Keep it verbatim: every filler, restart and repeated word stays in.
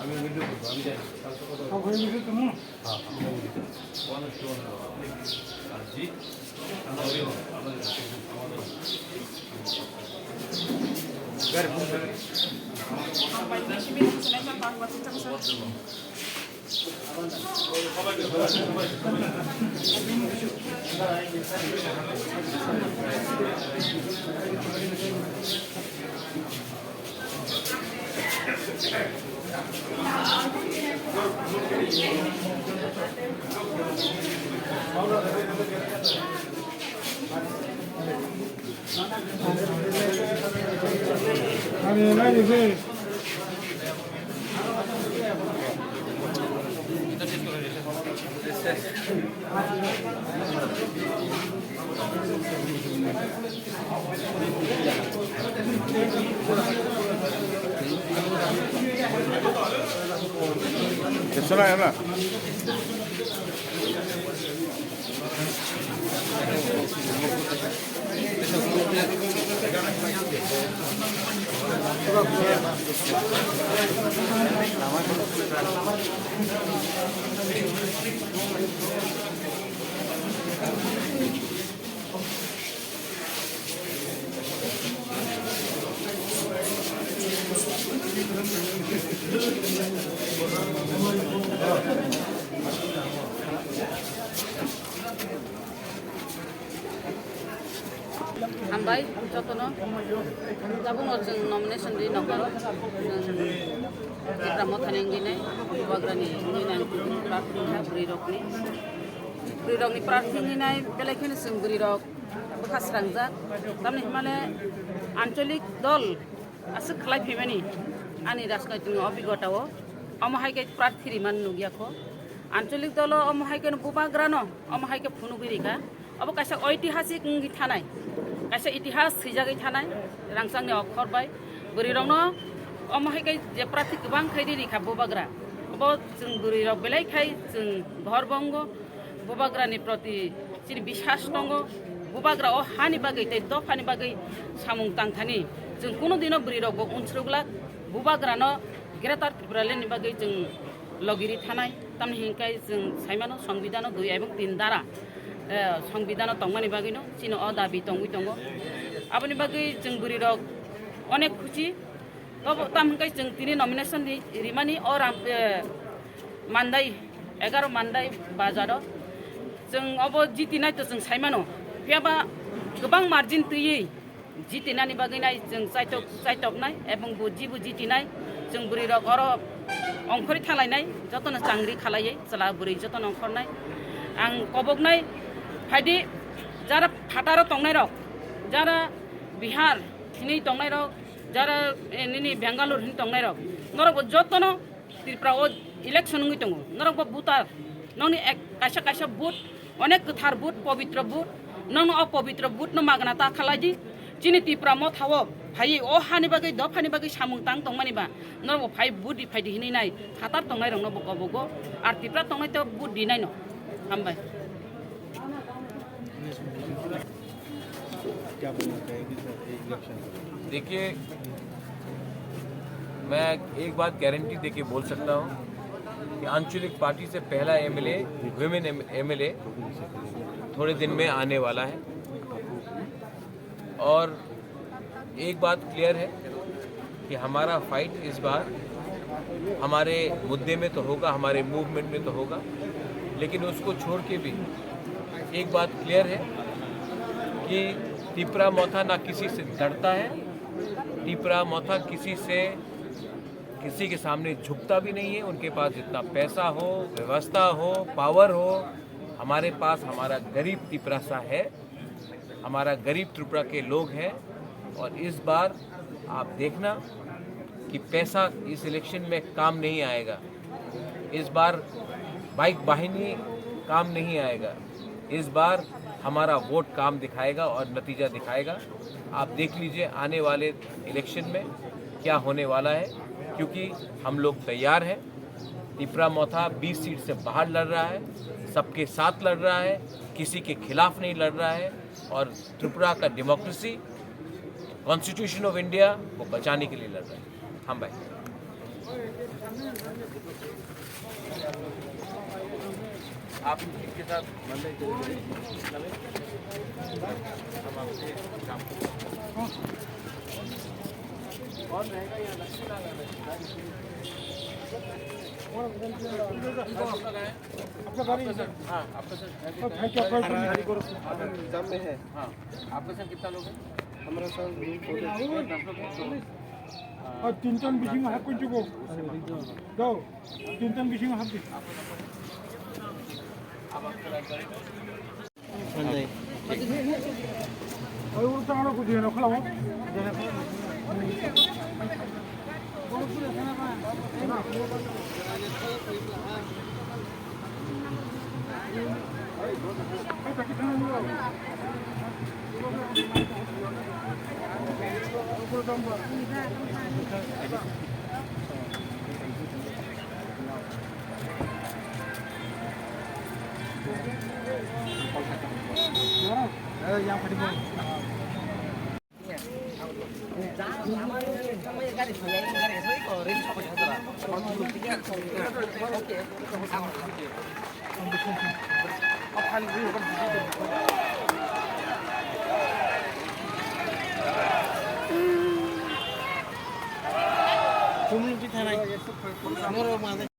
আমি ভিডিও করবো, আমি জানি। কালকে কথা হবে। হ্যাঁ, আমি বলি দিচ্ছি। One two one. আর জি, আমাদের, আমাদের, আমাদের। Hambai jotono. Tabukno chwng nomination ri nokha. Chwng Tipra Mothani wngwi nai, Bubagrani wngwi nai, prarthi wngkha bwrwi rokni. Bwrwi rokni prarthi wngwi nai, belai kheno chwng bwrwi rok bwkha srangjak. Tamni hwnmale ancholik dol aswk khlai phaimani ani rajnoitikni obhigota o. Omo hai khe prarthi rimani nukya kho. Ancholik dolo omo hai khe Bubagrano omo hai khe phunugwi rikha. Obo kaisa oitihasik wngwi thanai, kaisa itihas swijagwi thanai, rangchakni okhor bai. Bwrwirokno omo hai khe je prarthi kwbang khai riri kha Bubagra. Obo chwng bwrwirok belai khai chwng gorbongo, Bubagrani proti chini biswas tongo. Bubagra o hani bagwi tei dophani bagwi samung tangthani chwng kunu dino bwrwirokbo unsrwk glak. Bubagrano Greater Tipralandni bagwi chwng logiri thanai. Tamni hwnkhai chwng saimano, Songbidano dui ebong tin dara, eh, Songbidano tongmani bagwino chini o dabi tongwi tongo. Aboni bagwi chwng bwrwirok onek khusi. Tobo tam hwnkhai chwng tini nomination ri-, rimani o ram, eh, Mandai, egaro Mandai bazaro. Chwng obo jitinai to chwng saimano. Phiyaba kwbang margin twiwi jitinani bagwi nai chwng chaitok, chaitoknai ebong bo jibo jitinai, chwng bwrwirok oro ongkhorwi thanglainai, jotono changri khalaiwi chwla bwrwi jotono ongkhornai. Ang koboknai phaidi, jara phataro tongnairok, jara Bihar hinwi tongnairok, jara, eh, nini Bangalore hinwi tongnairok, norokbo jotono Tripura o election wngwi tongo. Norok bo voter, nokni ek, kaisa kaisa vote, onek kwthar vote, pobitro vote, nokno o pobitro vote no magna ta khalai di. Chini Tripura motha o phaiwi o hani bagwi, dophani bagwi samung tang tongmani ba, norok bo phai vote ri phai di hinwi nai phatar tongnai rokno bo kobogo, ar Tripura tongnai to vote rinai no. Hambai. क्या बोलना चाहेंगे सर, ये इलेक्शन को लेकर? देखिए, मैं एक बात गारंटी देके बोल सकता हूँ कि आंचलिक पार्टी से पहला एमएलए, विमेन एमएलए थोड़े दिन में आने वाला है। और एक बात क्लियर है कि हमारा फाइट इस बार हमारे मुद्दे में तो होगा, हमारे मूवमेंट में तो होगा, लेकिन उसको छोड़ के भी एक बात क्लियर है कि तिपरा मोथा ना किसी से डरता है, तिपरा मोथा किसी से, किसी के सामने झुकता भी नहीं है। उनके पास जितना पैसा हो, व्यवस्था हो, पावर हो, हमारे पास हमारा गरीब तिपरा सा है। हमारा गरीब त्रिपुरा के लोग हैं और इस बार आप देखना कि पैसा इस इलेक्शन में काम नहीं आएगा। इस बार बाइक वाहिनी काम नहीं आएगा। इस बार हमारा वोट काम दिखाएगा और नतीजा दिखाएगा। आप देख लीजिए आने वाले इलेक्शन में क्या होने वाला है, क्योंकि हम लोग तैयार हैं। तिपरा मोथा बीस सीट से बाहर लड़ रहा है, सबके साथ लड़ रहा है, किसी के खिलाफ नहीं लड़ रहा है और त्रिपुरा का डेमोक्रेसी, कॉन्स्टिट्यूशन ऑफ इंडिया को बचाने के लिए लड़ रहा है। हम भाई। आप इनके साथ मतलब हम आपसे काम करेंगे। कौन रहेगा यहाँ? लक्ष्मी नारायण रहेगा। आपका गाड़ी है? हाँ, आपका सर। गाड़ी करो। हाँ, आपका सर। हाँ, आपका सर कितना लोग हैं? हमारा सर दस लोग हैं। और तीन टन बिशिंग हाफ कुछ को दो। तीन टन बिशिंग हाफ दे।